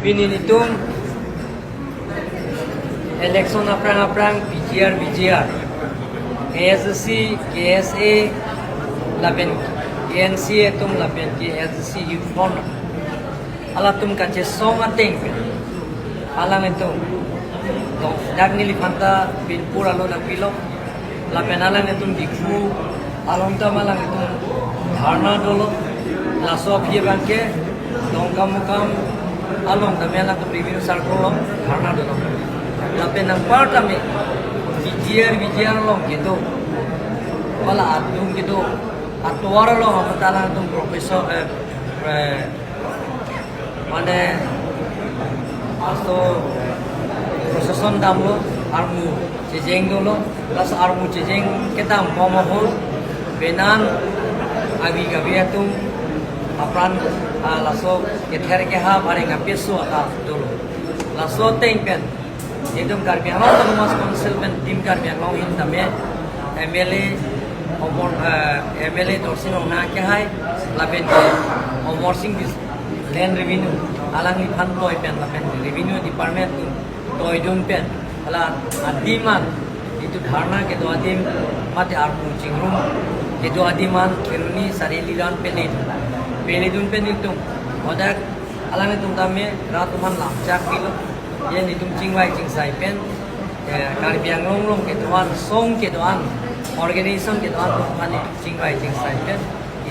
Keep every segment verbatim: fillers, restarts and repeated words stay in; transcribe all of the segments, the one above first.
Pini nelitum election aphrang aphrang P G R, V G R, K S S C, K S A, lapen K N C A atum lapen K S S C Youth Front, halatum kachesong ateng pen alanglitum, dak neliphan ta Binpur along nangpilo. Lapen alanglitum Diphu along ta alanglitum dharna dolo. Laso aphi abangke Dongkamukam along tame alangtum revenue circle along dharna dolo. Lapen anpar tame P G R, V G R along kedo, hala adung kedo, atovar along aphan ta alangtum professor, eh, eh, mane, laso procession damlo, armu chejeng dolo. Laso armu chejeng kedam bom ahut, penan abi gabi atum apran, ah, laso kether keha bareng apeso ata dolo. Laso ateng pen nelitum Karbi Anglong Autonomous Council pen Team Karbi Anglong ahin tame M L A Omor, eh, M L A Dorsing Ronghang akehai lapen ke Amarsing Dis-, Land Revenue alangliphan toi pen lapen Revenue Department toi dun pen, hala adim an itum dharna kedo adim mate armu chingrum kedo adim an Kheroni Sari Liran pele dun, pele dun pen itum hadak alanglitum tame rat atum aphan lamchak pilo. Yen itum chingvai chingsai pen, eh, Karbi Anglong along kedo-an, song kedo-an, organization kedo-an atum aphan chingvai chingsai pen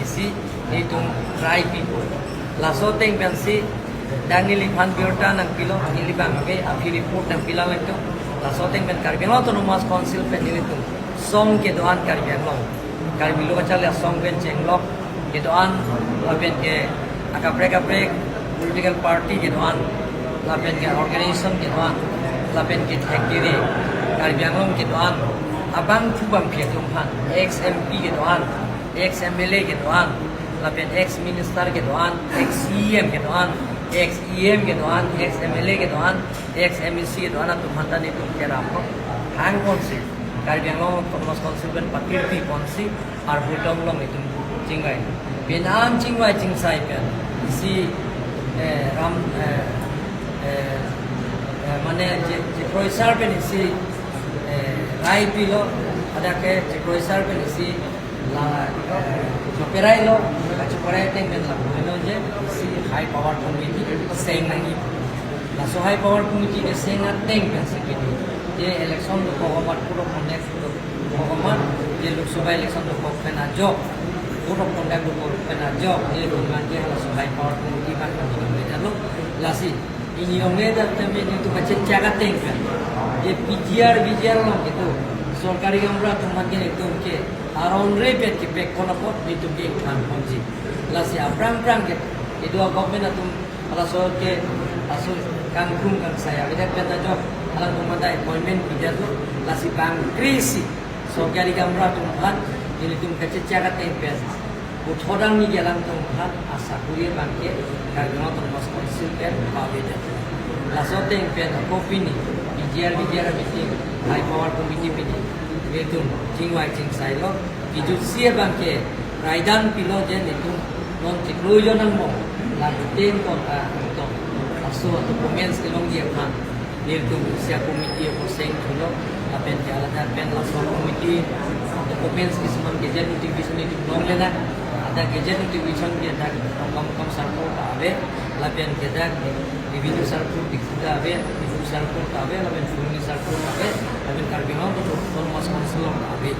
isi nelitum rai pipo. Laso ateng pensi dak neliphan birta nangpilo, neli abangke aphi report nangpilo nangtum. Laso ateng pen Karbi Anglong Autonomous Council pen nelitum song kedo-an Karbi Anglong, Karbi Lo Kacharli Asong pen chenglok kedo-an, lapen ke akaprek kaprek political party kedo-an, lapen ke organization kedo-an, lapen ke thekere Karbi Anglong kedo-an, abangphu bangphi atum aphan, ex M P kedo-an, ex M L A kedo-an, lapen ex minister kedo-an, ex C E M kedo-an, ex E M kedo-an, ex M L A kedo-an, ex M A C kedo-an atum aphan ta nelitum kerap lo. Hang ponsi Karbi Anglong Autonomous Council pen pakirpi ponsi Arbudong along itum chingvai. Penang chingvai chingsai pen isi, eh, ram, eh, eh, eh, mane je, je professor pen isi, eh, rai pilo, hadak ke je professor pen isi la, eh, choperai lo, choperai ateng pen lapu lo je isi high power committee seng nangji. Laso high power committee keseng ateng pensi pini je election dokok amat, code of conduct dokok amat, je Lok Sabha election dokok pen ajok, code of conduct dokok pen ajok, je roman ke laso high power committee abang kami lo. Lasi pini along le dak tame nelitum kachechak ateng pen je P G R, V G R along kedo sorkari gaonbura atum aphan ke nelitum ke aron repet kepek kon apot nelitum ke ingthan ponji. Lasi aphrang aphrang ke kedo a-government atum halaso ke, laso kangkung kangsai avedet pen ajok alangtum aphan ta appointment pidetlo. Lasi bang krisi sorkari gaonbura atum aphan nelitum kachechak ateng pen puthot angni ke alangtum aphan asakuri abangke Karbi Anglong Autonomous Council pen pavedetlo. Laso ateng pen ako pini P G R, V G R meeting, high power committee pini nelitum chingvai chingsai lo. Kejutsi abangke raidan pilo je nelitum non chiklo jon angbong la detail kon ka tong. Laso documents kelongji aphan nelitum isi a-committee ako seng thulo, lapen ke alada pen laso committee documents kisuman gazette notification nelitum longle na, ada gazette notification ke dak Dongkamukam circle ta ave, lapen ke dak revenue circle Diphu ta ave, Diphu circle ta ave, lapen Phuloni circle ta ave, lapen Karbi Anglong Autonomous Council along ta ave.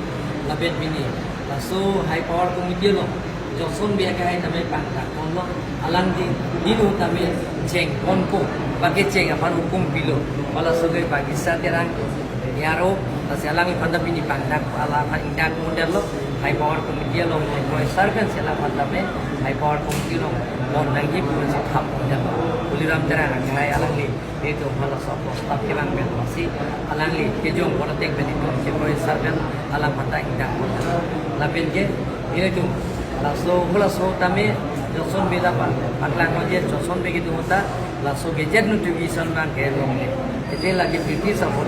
Lapen pini laso high power committee along Johnson Bey akehai tame pangdak ponlo, alang di dino tame cheng ponpo, bagi cheng aphan hukum pilo. Halaso ke Bagisa Terang, Yaro, lasi alangphan ta pini pangdak, alangphan ingdak pondetlo, high power committee along, high power circle si alangphan tame high power committee along pon nangji pu si thap pondetlo. Tuliram Terang akehai alangli nelitum halaso apostap kelang pen lasi alangli kejong pon ateng pen nelitum Chief Minister pen alangphan ta ingdak pon. Lapen ke nelitum laso halaso tame Johnson Bey ta pa-, paklang lo je Johnson Bey kedo ta laso gazette notification abangke longle. Ete lake British abang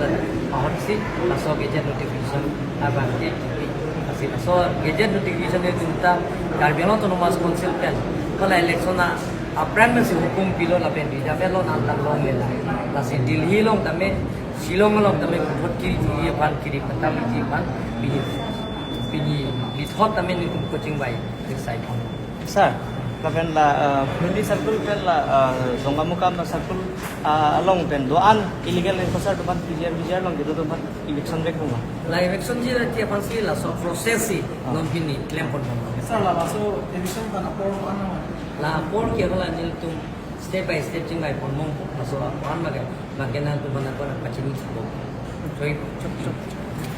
ahut si laso gazette notification abangke, lasi laso gazette notification nelitum ta Karbi Anglong Autonomous Council pen hala election a Apran masi hukum pilo lapen di dame lo nang tang longle la. Lasi Delhi along tame, Shillong along tame puthot kiri ji aphan, kiri patam ji aphan, pini, pini lithot tame nelitum coaching bai, exercise pon. Sir, lapen la, uh, Mandi circle pen la, uh, Zongamukam circle, uh, along pen do-an illegal enforcer atum aphan P G R, V G R along kedo atum aphan eviction vek nang ma? La eviction ji la ti aphan si laso process si Ah. non pini klem pon pon. Sir, la laso eviction aphan apor ano? La apor ke la nelitum step by step chingvai pon mong, laso apor an lake, bangke nangtum aphan apor pachini chipo. Choi, chok, chok.